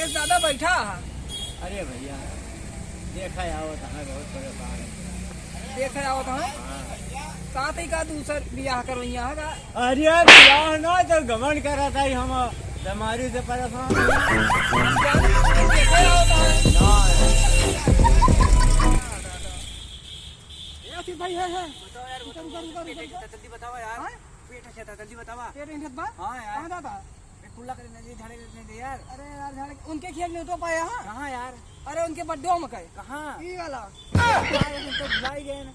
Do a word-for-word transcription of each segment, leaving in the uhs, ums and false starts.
ज्यादा बैठा है। अरे भैया, देखा आवत है, बहुत परेशान है। देखा आवत है? हाँ। का तई का दूसर बियाह करवइया है का? अरे बियाह ना तो गमन करत है, हम बीमारी से परेशान हैं। देखा आवत है? ना। ए आसिफ भाई, है, है। बताओ यार, रुको, रुको, रुको, रुको, रुको। जल्दी बताओ यार। हाँ? पेट है, जल्दी बतावा। पेट है, बा? हाँ यार। कहाँ जाता? ए, कुल्ला करे नहीं दे, झाड़े करे नहीं दे यार। अरे यार, झाड़े, उनके खेत में तो पाया, हाँ? कहाँ यार? अरे, उनके बड्डो में कहे। कहाँ? ई वाला। यार, ये तो भुलाई गए ना।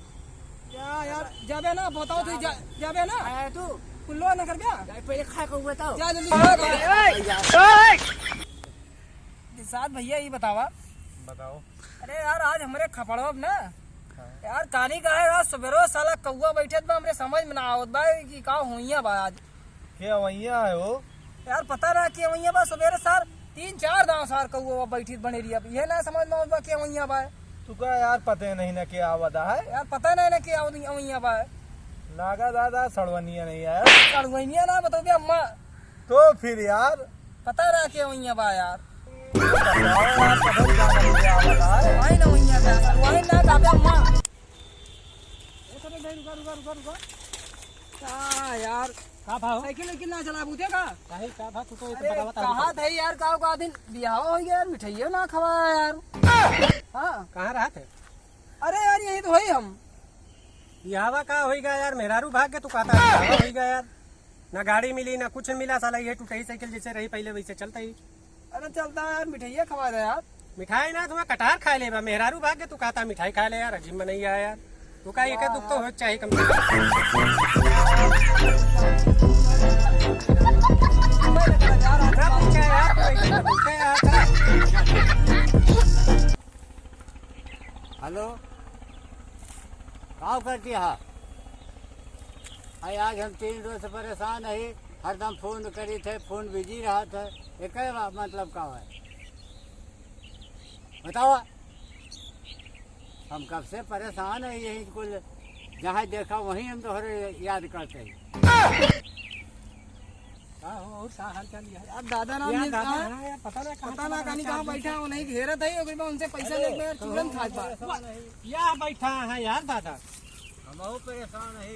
या यार, जाबे ना, बताओ तू, जा, जाबे ना। आया तू? कुल्लो ना करबे? जा, पहले खा के बताओ। जा, जल्दी खा के। ओए, ओए। दिलशाद भैया, ई बतावा। बताओ। अरे यार, आज हमरे खपड़वा में ना, हाँ। यार, कानी का है, आज सबेरो साला कौआ बैठत बा, हमरे समझ में ना आवत बा कि का होइया बा आज। के अवइया है वो? यार, पता ना के अवइया बा, सबेरे सार तीन चार दांव सार कौआ बैठित बनेरिया पे। ये ना समझ में आवत बा के अवइया बा। तू का यार, पते नहीं ना के आवत है? यार, पता नहीं ना के आवत, अवइया बा। लागा दादा, सड़वनिया नहीं आया। सड़वनिया ना बताओ बे अम्मा। तो फिर यार? पता ना के अवइया बा यार। बताओ यार, पता नहीं क्या हो रहा है। वही ना अवइया बा, वही ना दादा अम्मा। ए, तो नहीं, रुका, रुका, रुका, रुका। का यार? का भाव? साइकिल वाइकिल ना चलाबू ते का? काहे, का भाव? तू तो एक अरे, बतावा, कहा था यार, का, का दिन बियाह हो गया यार, मिठाइयो ना खवाया यार। हाँ। कहाँ रहत है? अरे यार, यही तो है हम। बियाहवा का होइगा यार, मेहरारू भाग के तू कहता है, बियाहवा होइगा यार। ना गाड़ी मिली, ना कुछ मिला, साला ये टूटही साइकिल जैसे रही पहले वैसे चलता ही। अरे चलता है यार, मिठाइया खवा दे यार। मिठाई ना, तुम्हें कटहर खाए लेबा, मेहरारू भाग के तू कहता मिठाई खाए ले यार, अजीब मनैया है यार। तू का एक दुख तो हो चाहे कम से कम। ना पूछा यार, तू ऐसे तो पूछे यार। हेलो, का करती है? अरे आज हम तीन रोज से परेशान है, हरदम फोन करी थे, फोन बिजी रहत है, एकर मतलब का है? बताओ। हम कब से परेशान है, यही कुल जहाँ देखा वहीं हम तोहरे याद करते हैं। का हो, और का हाल चाल है? यार दादा ना यार, मिलता दादा, है। हाँ यार, पता ना कहाँ पता ना कहाँ कहाँ बैठा है, उन्हीं घेरत है, ओकरे बाद उनसे पैसा लेके यार तुरंत खात बा। या बैठा है यार दादा। हम बहुत परेशान है।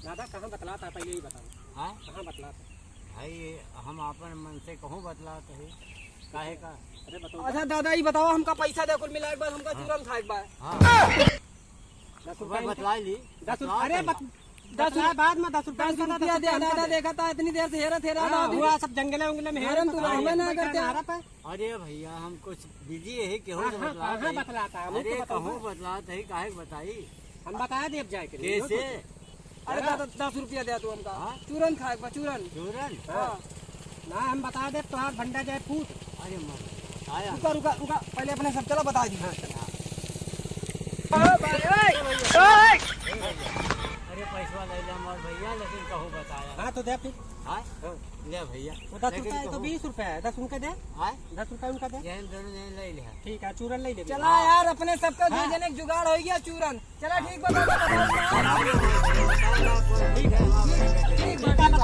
दादा, कहाँ बतलात है, पहले ही बताओ। हाँ? कहाँ बतलात है? भाई, हम आपन मन से कहूँ बतलात है, काहे का? अरे बताओ। अच्छा दादा, ई बताओ, हमका पैसा दे, कुल मिला एक बार हमका हाँ। चूरन खाए के बा। हाँ। दस रुपया बतला ली। दस रुपया, अरे बत-, दस रुपया बाद में, दस रुपया दस रुपया दे, दादा, देखा था, इतनी देर से हेरा, हेरा हाँ, हुआ सब जंगले उंगले में हेरा था, तुम रहबे ना करते। अरे भैया, हम कुछ बिजी है, केहू से कहाँ, बतलात कहाँ है? बतलात है? हमको अरे तो बताओ कहूँ ना। बतलात है, काहे के बताई? हम बता दे अब जाए के लिए। कैसे? अरे दादा, दस रुपया दे तू हमका। हाँ? चूरन खाए के बा, चूरन। चूरन? हाँ। ना, हम बता दे, तोहार भंडा जाए फूट। अरे मत, आया। रुका, रुका, रुका, पहले अपने सब चला बता दी। हाँ, चला। अरे पैसवा ले ले हमार भैया, लेकिन कहूँ बताया। हाँ, तो दे फिर। हाँ? हाँ। ले भैया। तो दस लेकिन रुपया है, तो कहूँ बीस रुपया है, दस उनका दे। हाँ? दस रुपया उनका दे। यही दोनों जने ले ले। ठीक है, चूरन ले ले। चला हाँ। यार, अपने सबका दो हाँ। जने के जुगाड़ हो गया, चूरन। चला, ठीक बा, दादा, बताओ ना। ठीक है, ठीक बा, ठीक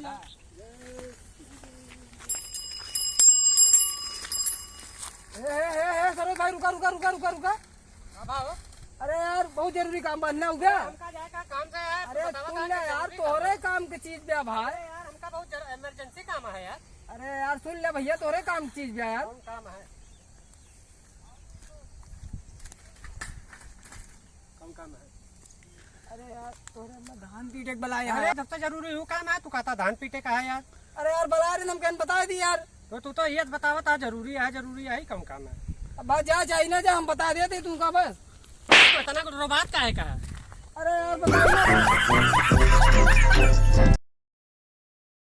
बा। ए, ए, ए, ए, सरोज भाई, रुका, रुका, रुका, रुका, रुका। का बा हो? अरे यार, बहुत जरूरी काम बा, ना हो गया? हमका जाए का काम से यार, अरे बतावा सुन का ले का यार, जरूरी काम तोहरे बा? काम के चीज बा भाई। अरे यार, हमका बहुत जरू-, emergency काम है यार। अरे यार, सुन ले भैया, तोहरे काम के चीज बा यार। कौन काम है? कौन काम है? अरे यार, तोहरे में धान पीटे के बला है अरे, यार। सबसे जरूरी हूँ काम है, तू कहता धान पीटे का है यार। अरे यार, बला रहे, हम कहन बता दी यार। तो तू तो ये बतावत है जरूरी है, जरूरी है, कौन काम है? अब बात जा, जाई ना जा, हम बता देते तुमका बस। तो इतना कुछ रोबात का है का? अरे यार, बता ना।